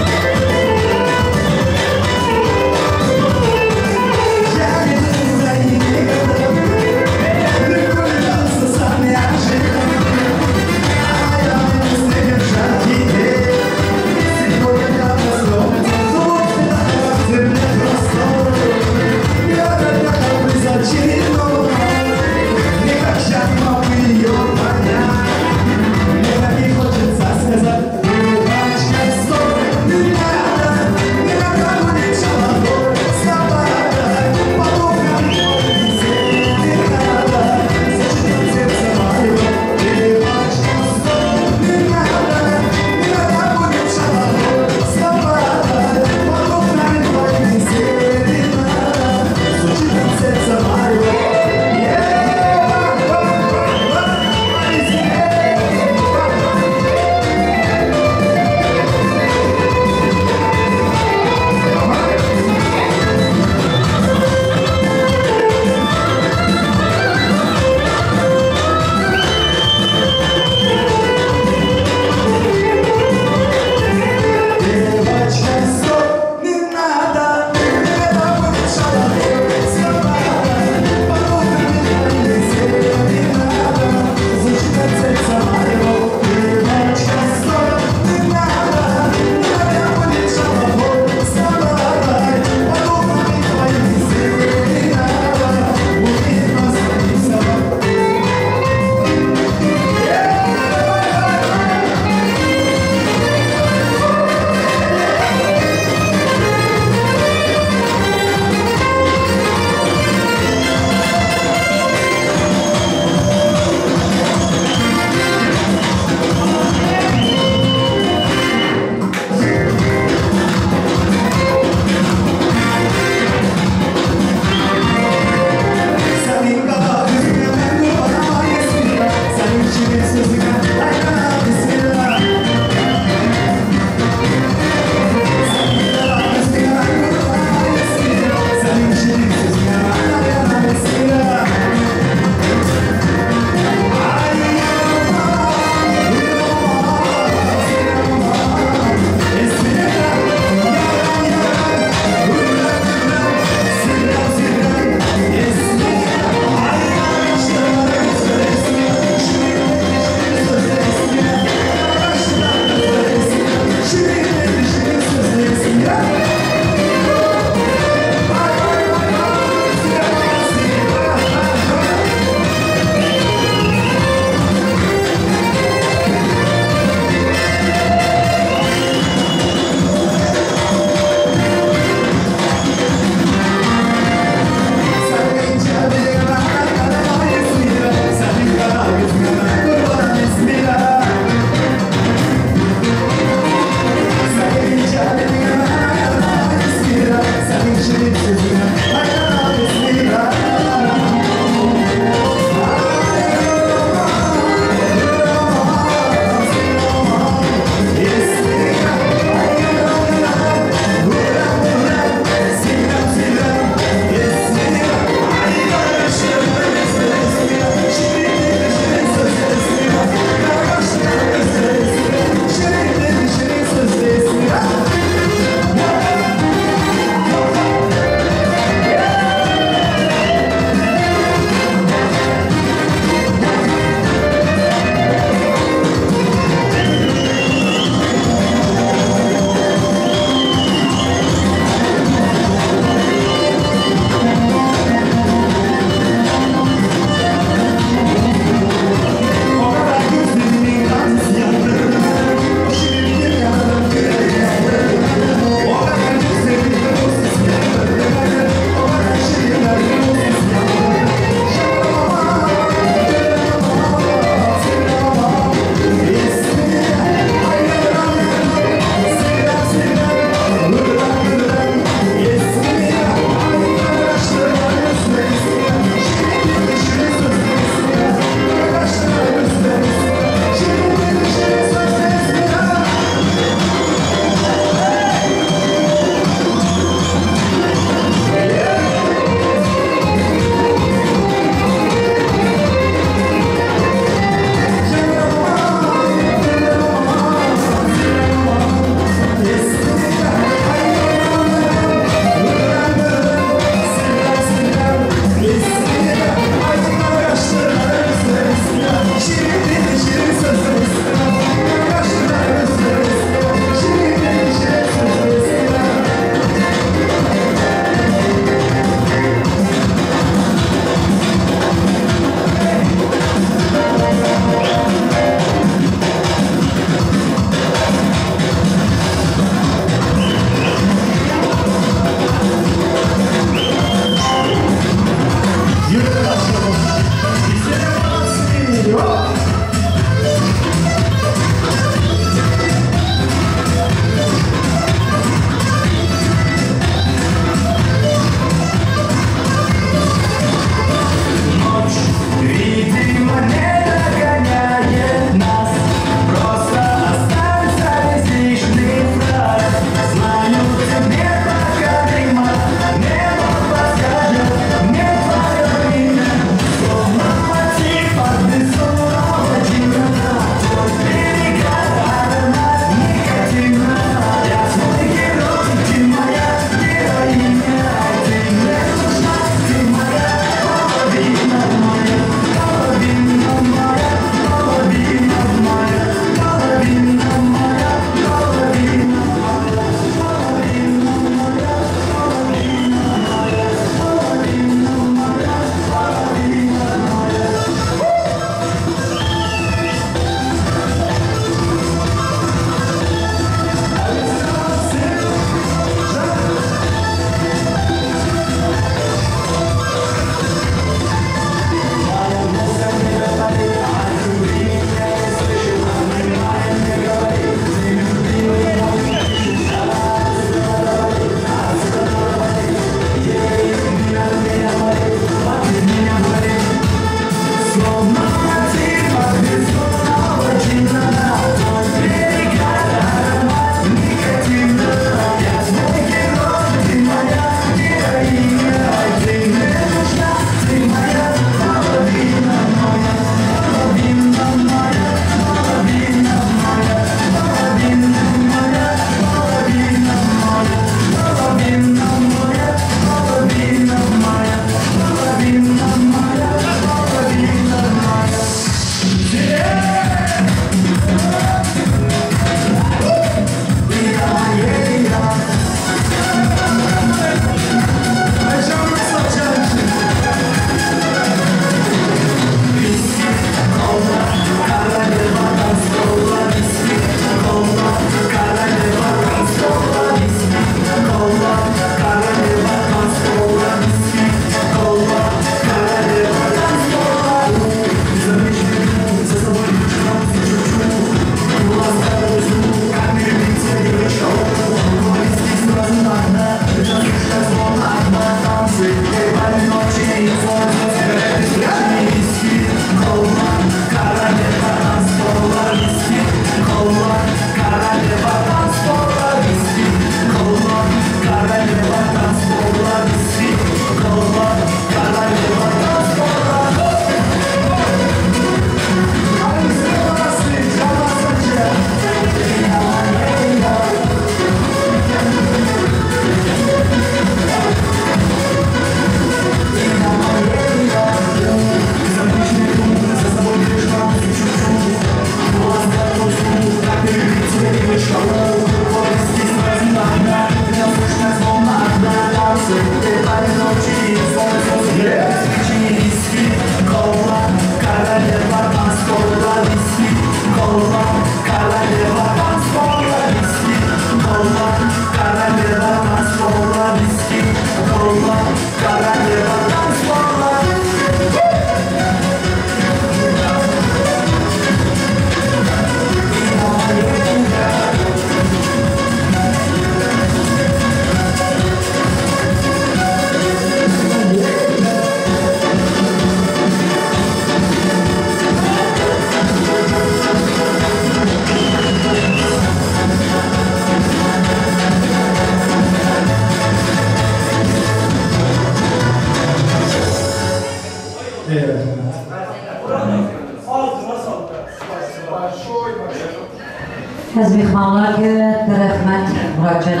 Әз мехманлар katta rahmat Murodjon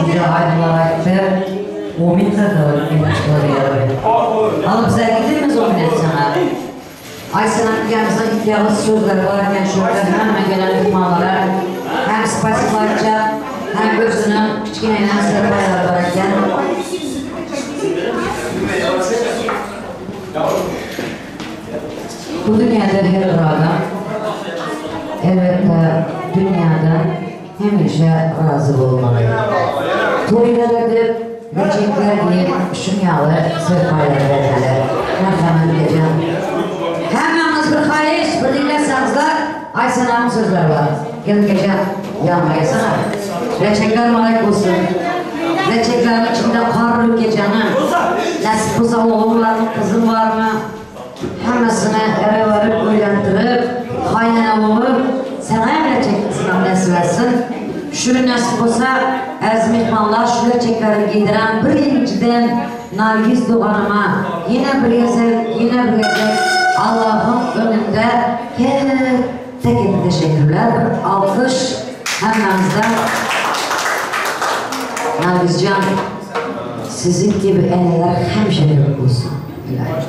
juda aydınlar aytdi. 10 Alıp bize gidemiz o minnet sana. Aysen'in yanımızda ilk yalnız sözler varken şurada hemen gelen mehmanlara hem spasibarca hem özünün kichkinaydan serpaylar var ekan. Bu dünyada her bir adam elbette dünyadan hemişe razı olmalı. Toylar edip, reçetler giyip, şunyalı serpaylar vermeli. Merhamet edeceğim. Hemmemiz bir xahiş, bir dinleseniz Aysen'in sözleri var. Gelin gece yanıma gelsene. Reçetler malak olsun. Reçetlerin içinde karlı gecenin. Nasip olsa oğlum var mı, kızım var mı? Hemmesini eve varıp uyandırıp, kaynana olup, sana hem reçet kızına nasip etsin. Şu nasip olsa, əziz mehmanlar, şu reçetleri giydiren birinciden Nargiz Doğanıma yine bir gezek, yine bir gezek Allah'ın önünde katta katta teşekkürler. Bir alkış hemmemizden. Nargizcan, sizin gibi eneler həmişə yok olsun. İlahi.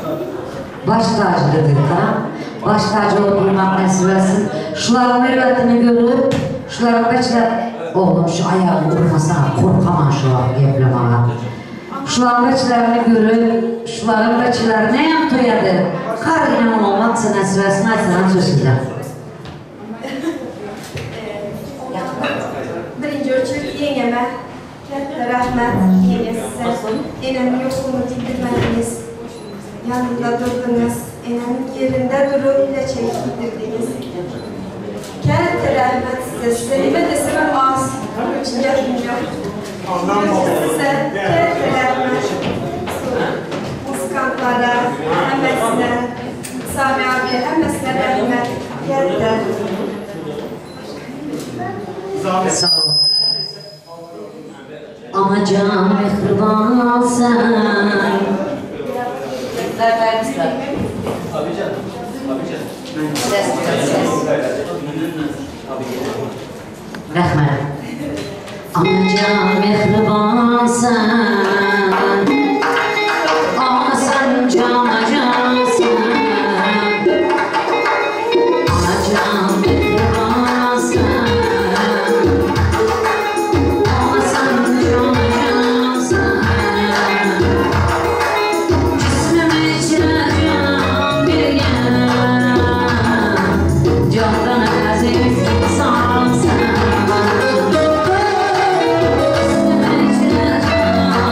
Baş tacıdır ha. Baş tacı olmak nasip etsin. Şuların mürüvvetini görüp, şuların beçler, oğlum şu ayağını vurmasana, korkamam şu an geplemeye. Şuların beçlerini görüp, şuların beçlerini hem toyadı. Kar inan olmak nasip etsin, aysanan söz sizden. Birinci ölçek yengeme. Katta rahmat yenge size. Enemin yokluğunu bildirmediniz. Yanında durdunuz. Enemin yerinde durup leçek giydirdiniz. Katta rahmat size. Size nime desem az. Bunun için gepim yok. Size katta rahmat. Muskantlara, hemmesine, Sami abiye hemmesine rahmet. Katta. Sağ ol. Anacan mehriban sen. Ses, ses. Rahmet. Anacan mehriban sen. Ana sen cana can sen. Anacan mehriban sen. Ana sen cana can sen. Cismim içine can bir gel. Candan aziz insan sen. Cismim içine can.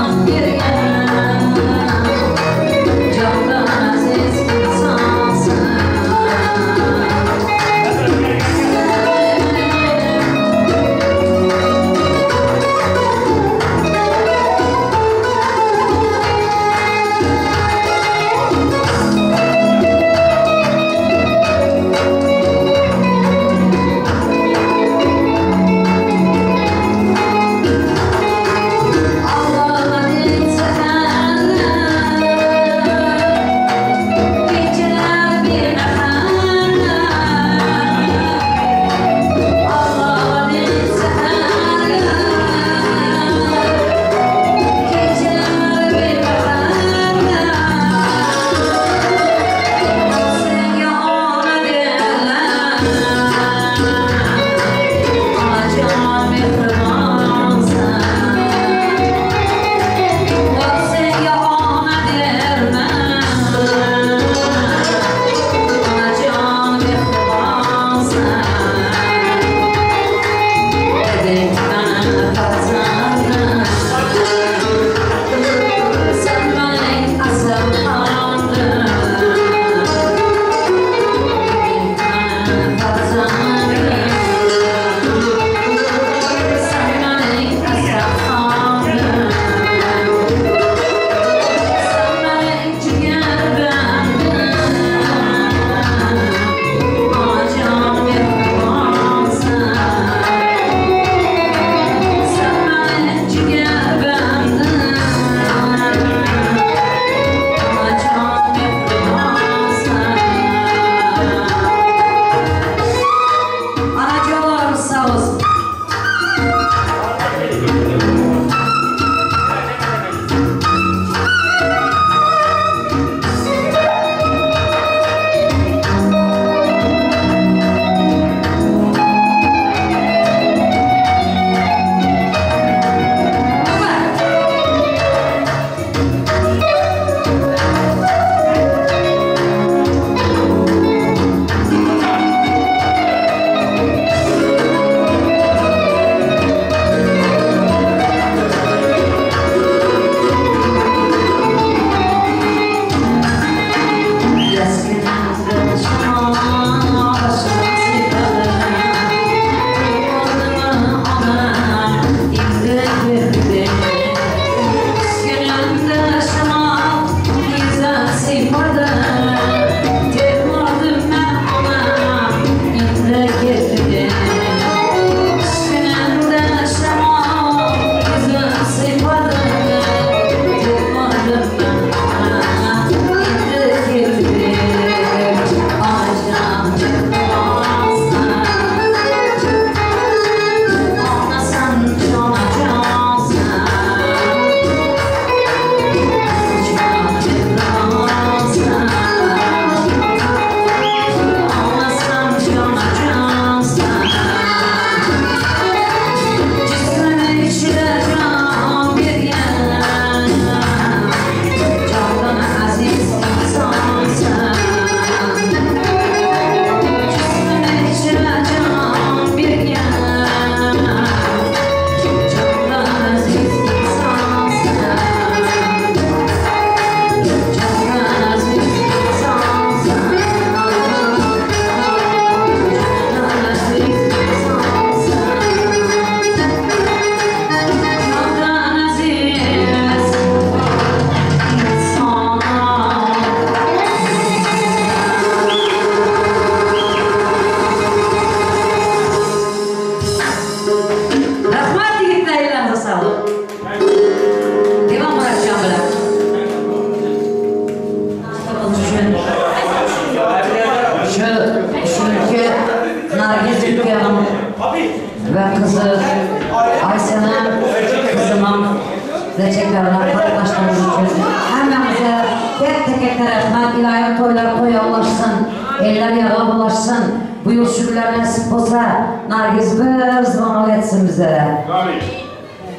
Leçeklerine gatnaşdygyňyz üçin hemmäňize katta-katta rahmat. Ilayim toýlar toýa ulaşsyn, eller ýaga bulaşsyn. Bu ýyl şu günler nesip bolsa Nargiz bir zvonok etsin bizlere.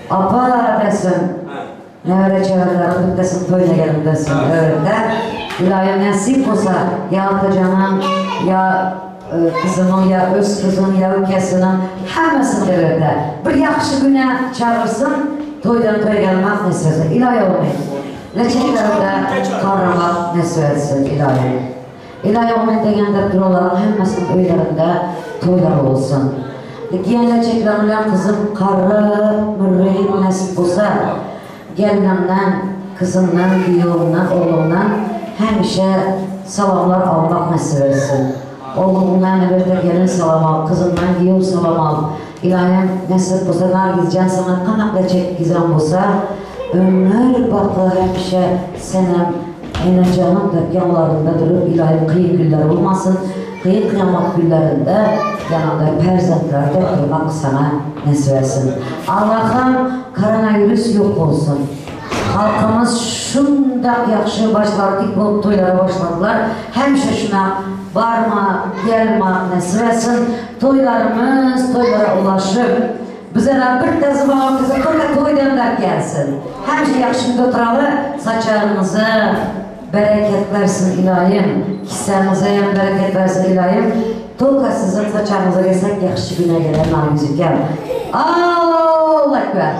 Apa desin. Nebereçeberleriň bittesiniň toýuna gelin desin. Evet-dä. Ilayim nesip bolsa ýa Atajanyň ýa Gyzymyň ýa öz gyzyň ýa ökesiniň hemmesini gerekdä. Bir ýagşy güne çagyrsyn, toýdan toýa gelmek nesip etsin. Ilaýy omy. Leçeklerinde garramak nesip etsin Ilaýy. Ilaýy omy degende duranlaryň hemmesiniň öýlerinde toýlar bolsun. Giýen leçeklerim bilen gyzym garryp, mürrüp nesip bolsa gelnimden, kyzymdan, giýewimden, oglumdan hemişe salamlar almak nesip etsin. Oglumdan elbetde gelin salam al, kyzymdan giýew salam al. Ylaýym nesip bolsa Nargizjan saňa kanak leçek gizem bolsa ömür baky hemişe senem enejanym dep ýanlarynda durup ylaýym kyn günler bolmasyn kyn kyýamat günlerinde ýanynda perzentler dep durmak saňa nesip etsin. Allahym Koronawirus ýok bolsun. Halkymyz şundak ýagşy başlary dik bolup toýlara başladylar. Hemişe şuna barma, gelma nesip etsin. Toýlarymyz toýlara ulaşyp, bizerem bir täze baba bize toýa toýdan dep gelsin. Hemişe ýagşy günde oturaly, saçagymyza bereket bersin Ylaýym, kisämize hem bereket bersin Ylaýym. Tolka siziň saçagyňyza gelsek ýagşy güne geler Nargiz ukem. Allahu Ekber.